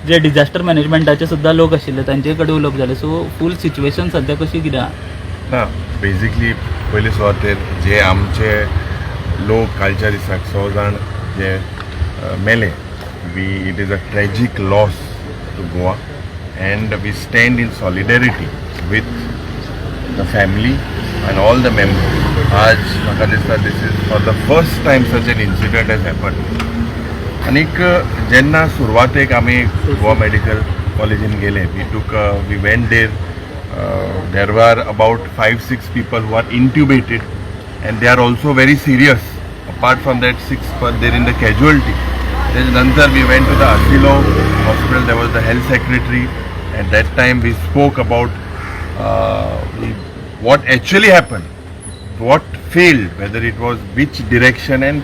जे disaster मॅनेजमेंटाचे सुद्दां लोक आशिल्ले तांचे कडेन उलोवप जालें. सो फूल सिच्युएशन सद्या कशी कितें आहा? ना, बेजिकली पयले सुवातेर जे आमचे लोक कालच्या दिसाक 100 जाण जे मेले, we it is a tragic loss to Goa and we stand in solidarity with the family and all the members. आज म्हाका दिसता this is for the first time such an incident has happen. आनीक जेन्ना सुरवातेक आमी Goa medical कॉलेजीन गेले, we went there, there were about five six people who are intubated and they are also very serious. Apart from that, six there in the casualty. तेजे नंतर we went to the Asilo hospital. There was the health secretary. At that time we spoke about what actually happened, what failed, whether it was which direction. And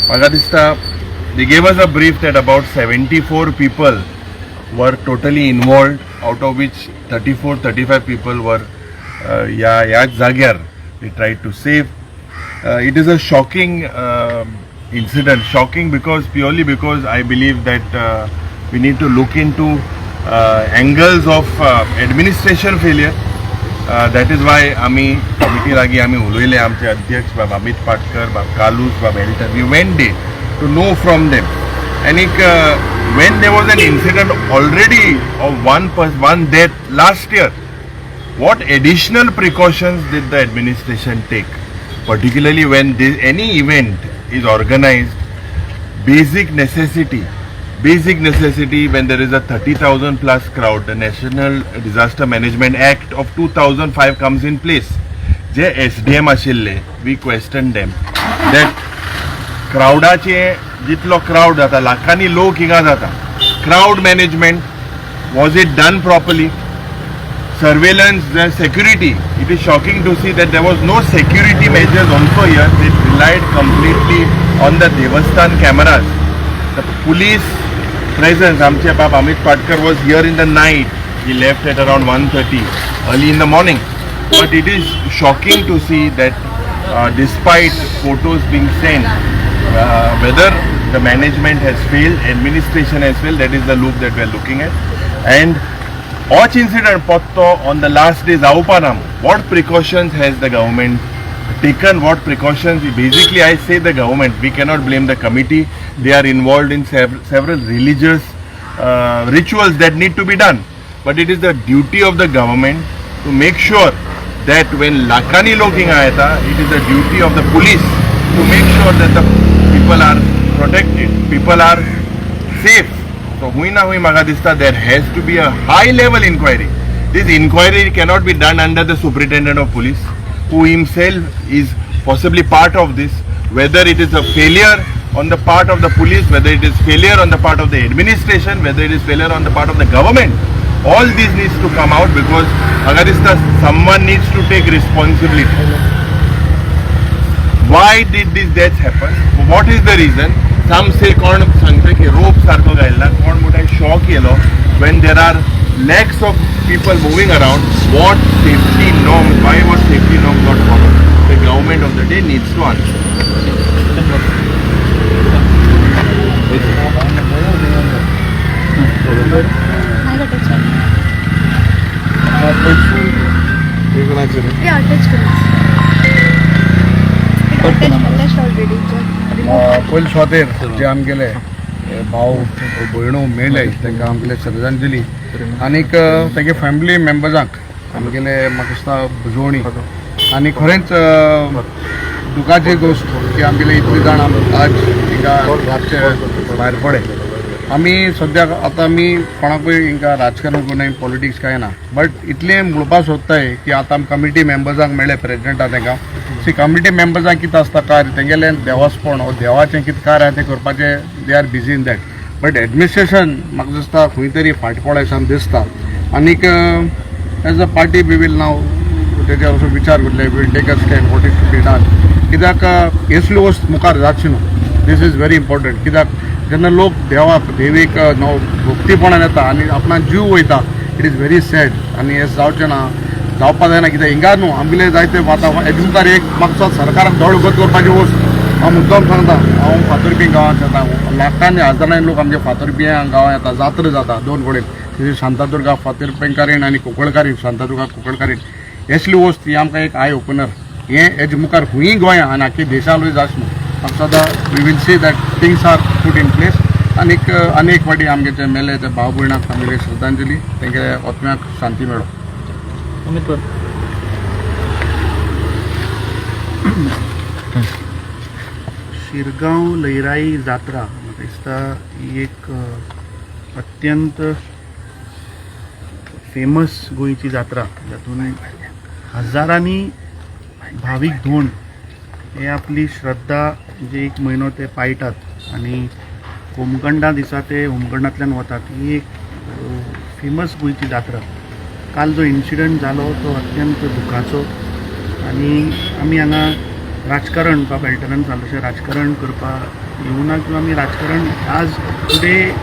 म्हाका दिसता they gave us a brief that about 74 people were totally involved, out of which 34, 35 people were ह्या ह्याच जाग्यार they tried to save. It is a shocking incident, shocking because purely because I believe that we need to look into angles of administration failure. That is why आमी committee लागीं आमी उलयले. आमचे अध्यक्ष बाब अमित पाटकर, बाब कालूस, बाब Elton, we went there to know from them. आनीक when there was an incident already of one death last year, what additional precautions did the administration take? Particularly when this, any event is organized, basic necessity, when there is a 30,000 plus crowd, the National Disaster Management Act of 2005 comes in place. J SDM आशिल्ले, we question them that क्रावडाचे, जितलो crowd जाता, लाखांनी लोक हिंगा जाता, crowd management, was it done properly? Surveillance, the security. It is shocking to see that there was no security measures also here. They relied completely on the Devasthan cameras. The police presence, आमचे बाब Amit Patkar was here in the night. He left at around 1:30 early in the morning. But it is shocking to see that despite photos being sent, whether the management has failed, administration has failed, that is the loop that we are looking at. And होच incident परतो on the last day जावपा ना, what precautions has the government taken? What precautions? Basically, I say the government, we cannot blame the committee. They are involved in several religious rituals that need to be done, but it is the duty of the government to make sure that when लाखांनी लोक हिंगा येता, it is the duty of the police to make sure that the people are protected, people are safe. So हुंय ना हुंय म्हाका दिसता there has to be a high level inquiry. This inquiry cannot be done under the superintendent of police, who himself is possibly part of this. Whether it is a failure on the part of the police, whether it is failure on the part of the administration, whether it is failure on the part of the government, all this needs to come out, because म्हाका दिसता someone needs to take responsibility. Why did these deaths happen? What is the reason? Some say, कोण सांगता की रोप सारको घायला, कोण म्हणटा shock येयलो. When there are lakhs of people moving around, what safety norm, why was safety norm not followed? The government of the day needs to answer. नाही attach. Yeah, attach करू. Attached already. पयले सुवातेर जे आमगेले भाव भयणो मेले, तांकां आमगेले श्रद्धांजली आनीक तेगे फॅमिली मेंबर्सांक आमगेले म्हाका दिसता भुजवणी. आनी खरेंच दुखाची गोश्ट की आमगेले इतली जाणां आज हिंगा रातचे भायर पडले. आमी सद्याक आतां आमी कोणाकूय हिंगा राजकारण करूं, पॉलिटिक्स कांय ना, बट इतलें म्हणपा सोदताय की आतां आमी कमिटी मेंबर्सांक मेळ्ळे, प्रेजिडेंटा तांकां. सी, कमिटी मेंबर्सांक कितें आसता कार्य, तेंगेलें देवासपण वो देवाचें कितें कार्य आहा तें करपाचें, they are busy in that, but administration म्हाका दिसता खंय तरी फाट पडलें दिसता. आनीक as a party we will now तेजेर असो विचार करतले, will take a stand what is to be done, कित्याक असल्यो वस्त मुखार जातची न्हू. This is very important, कित्याक जेन्ना लोक देवाक देवीक न्हू भक्तीपणान येता आनी आपणा जीव वयता, it is very sad. आनी हें जावचें ना, जावपा जायना, कित्याक हिंगा न्हू आमगेले जायते आतां हेजे मुखार एक म्हाका सरकाराक दोळे उगत करपाची वस्त. हांव मुद्दम सांगता, हांव फातुरपी गांवांत येता, लाखांनी हजारांनी लोक आमच्या फातुरपियां गांवांत येता. जात्रा जाता दोन कडेन, थंय शांतादुर्गा फातुरपेंकारीण आनी कुंकळकारीण, शांतादुर्गा कुंकळकारीण. असली वस्त ही आमकां एक I opener. हें हेजे मुखार खूंय गोंया आनी आख्खे देशांतूय जावचें न्हू. म्हाका सदां we will see that things are put in place. आनीक आनी एक फावटी आमगे जे मेले ते भाव भयणाक आमगेली श्रद्धांजली, तेंगे आत्म्याक शांती मेळो. अमित. शिरगांव लयराई जात्रा म्हाका दिसता ही एक अत्यंत फेमस गोंयची जात्रा, जातून हजारांनी भावीक धोंड हे आपली श्रद्धा जे एक म्हयनो ते पाळटात आनी होमकंडा दिसा ते होमकंडांतल्यान वतात. ही एक फेमस गोंयची जात्रा. काल जो इन्सिडंट जालो तो अत्यंत दुखाचो आनी आमी हांगा राजकारण बा बेल्टनान सांगलें, राजकारण करपाक येवना किंवा आमी राजकारण. आज today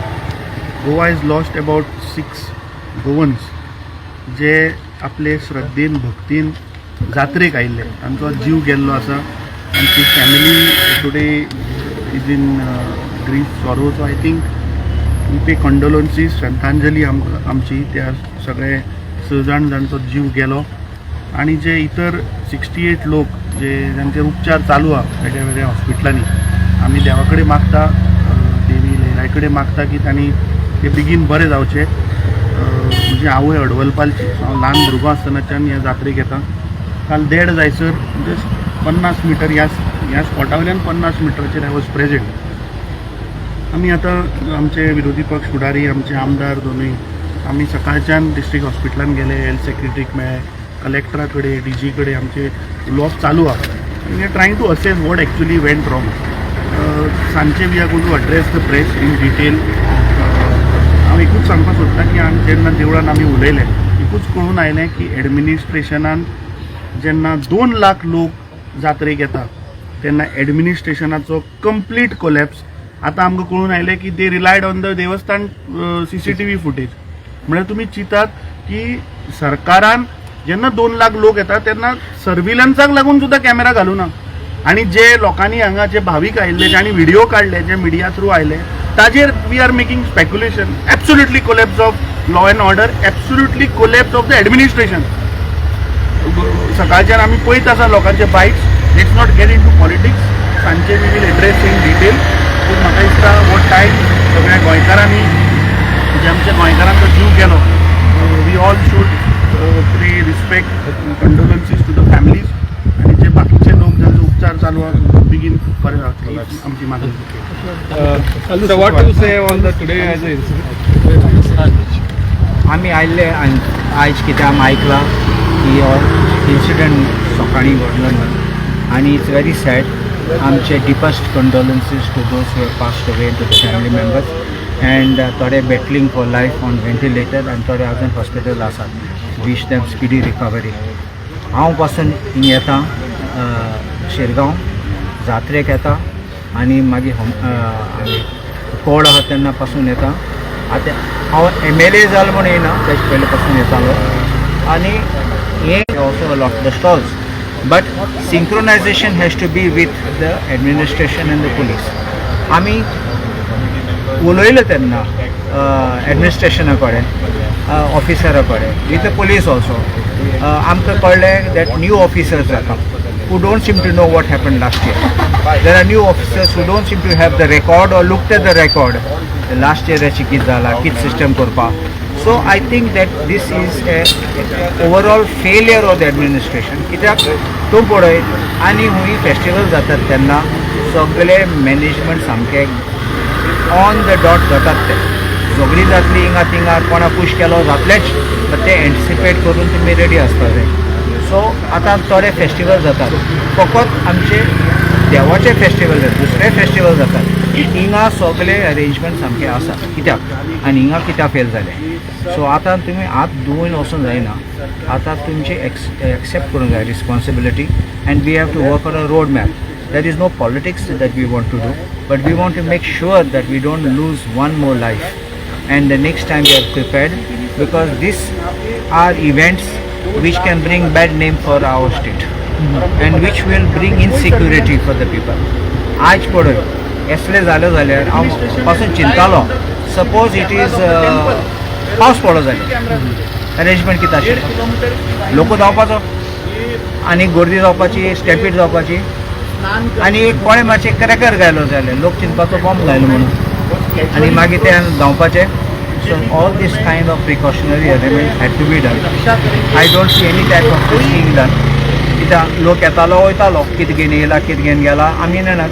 Goa is lost about six Goans जे आपले श्रद्धेन भक्तीन जात्रेक आयिल्ले, तांचो जीव गेल्लो आसा. तांची family today is in grief, sorrow. So I think we pay condolences, श्रद्धांजली आमकां आमची त्या सगळे स जाण जांचो जीव गेलो आनी जे इतर 68 लोक जे जांचेर उपचार चालू आहा वेगळ्या वेगळ्या हॉस्पिटलांनी. आमी देवा कडेन मागता, देवी लयराई कडेन मागता की तांणी ते बेगीन बरे जावचे. म्हजी आवय अडवलपालची. हांव ल्हान भुरगो आसतनाच्यान ह्या जात्रेक येता. काल देड जायसर जस्ट 50 मिटर ह्या स्पॉटा वयल्यान 50 मिटराचेर I was present. आमी आतां आमचे विरोधी पक्ष फुडारी, आमचे आमदार दोनूय, आमी सकाळच्यान डिस्ट्रिक्ट हॉस्पिटलान गेले, हेल्थ सेक्रेटरीक मेळ्ळे, कलेक्टरा कडेन, डीजी कडेन आमचे उलोवप चालू आहा. We are trying to assess what actually went wrong. सांजचे we are going to address the press in detail. हांव एकूच सांगपाक सोदतां की आमी जेन्ना देवळान आमी उलयले, एकूच कळून आयलें की एडमिनिस्ट्रेशनान जेन्ना 2 लाख लोक जात्रेक येता तेन्ना एडमिनिस्ट्रेशनाचो कंप्लीट कोलॅप्स. आतां आमकां कळून आयलें की they relied on the देवस्थान सीसीटीव्ही फुटेज. म्हळ्यार तुमी चिंतात की सरकारान जेन्ना 2 लाख लोक येतात तेन्ना सर्विलन्साक लागून सुद्दां कॅमेरा घालूना आनी जे लोकांनी हांगा जे भावीक आयिल्ले, जांणी व्हिडिओ काडले, जे मिडिया थ्रू आयले, ताजेर we are making speculation. Absolutely collapse of law and order, absolutely collapse of the administration. सकाळच्यान आमी पळयत आसा लोकांचे bytes. Let's not get into politics. सांजचे we will address in detail. पूण म्हाका दिसता हो टायम सगळ्या गोंयकारांनी, जे आमच्या गोंयकारांचो जीव गेलो, we all should pay respect, condolences to the families आनी जे बाकीचे लोक जांचो उपचार चालू आहा, बेगीन बरे जावचे ही आमची मागणी. So what to say on the today as a incident? आमी आयिल्ले आनी आयज कितें आमी आयकलां की हो इन्सिडंट सकाळीं घडलो म्हणून आनी it's very sad. आमचे deepest condolences to those who passed away, to the family members and थोडे battling for life on ventilator आनी थोडे अजून हॉस्पिटल आसात. Wish them speedy recovery. हांव पासून हिंग येता, शिरगांव जात्रेक येता आनी मागीर कोड आहा तेन्ना पासून येता. आतां हांव एमएलए जालो म्हूण येयना, तेजे पयले पासून येतालो. आनी हे also lot the stalls, but synchronization has to be with the administration and the police. आमी उलयले तेन्ना एडमिनिस्ट्रेशना कडेन, ऑफिसरा कडेन, with the police also. आमकां कळ्ळें that new officers जाता who don't seem to know what happened last year. There are new officers who don't seem to have the record or looked at the record. Last year कित जाला, कित system करपाक. So I think that this is a overall failure of the administration. कित्याक तूं पळय, आनी खूंय festival जातात तेन्ना सगळे मॅनेजमेंट सामकें ऑन the dot जातात. ते झगडी जातली हिंगा थिंगा, कोणा पूश केलो जातलेच, बट ते एंटिसिपेट करून तुमी रेडी आसपा जाय. सो आतां थोडे फेस्टिवल जातात, फकत आमचे देवाचे फेस्टिवल जातात, दुसरे फेस्टिवल जातात, हिंगा सगळे अरेंजमेंट सामके आसा. कित्याक आनी हिंगा कित्याक फेल जाले? सो आतां तुमी हात धुवून वचूंक जायना. आतां तुमची एक्सेप्ट करूंक जाय responsibility and we have to work on a road map. There is no politics that we want to do, but we want to make sure that we don't lose one more life and the next time we are prepared, because these are events which can bring bad name for our state and which will bring insecurity for the people. आयज पळय असलें जालें जाल्यार हांव पासून चिंतालो, suppose it is पावस पडलो जाल्यार अरेंजमेंट कितें आशिल्लें? लोक धांवपाचो आनी गर्दी जावपाची, स्टॅम्पीड जावपाची आनी एक कोणें मातशें क्रॅकर घायलो जाल्यार लोक चिंतपाचो बॉम्ब घायलो म्हणून आनी मागीर ते धांवपाचे. So all this kind of precautionary arrangement had to be done. I don't see any type of thing done. कित्याक लोक येतालो वयतालो, कितें घेवन येयला, कितें घेवन गेला आमी नेणात.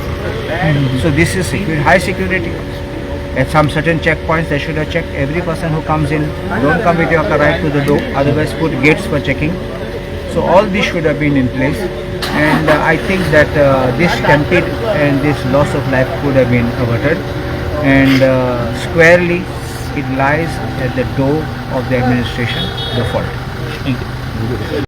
So this is high security. At some certain checkpoints, they should have checked every person who comes in. Don't come with your car right to the door, otherwise put gates for checking. So all this should have been in place, and I think that this stampede and this loss of life could have been averted. And squarely, it lies at the door of the administration, the fault. Thank you.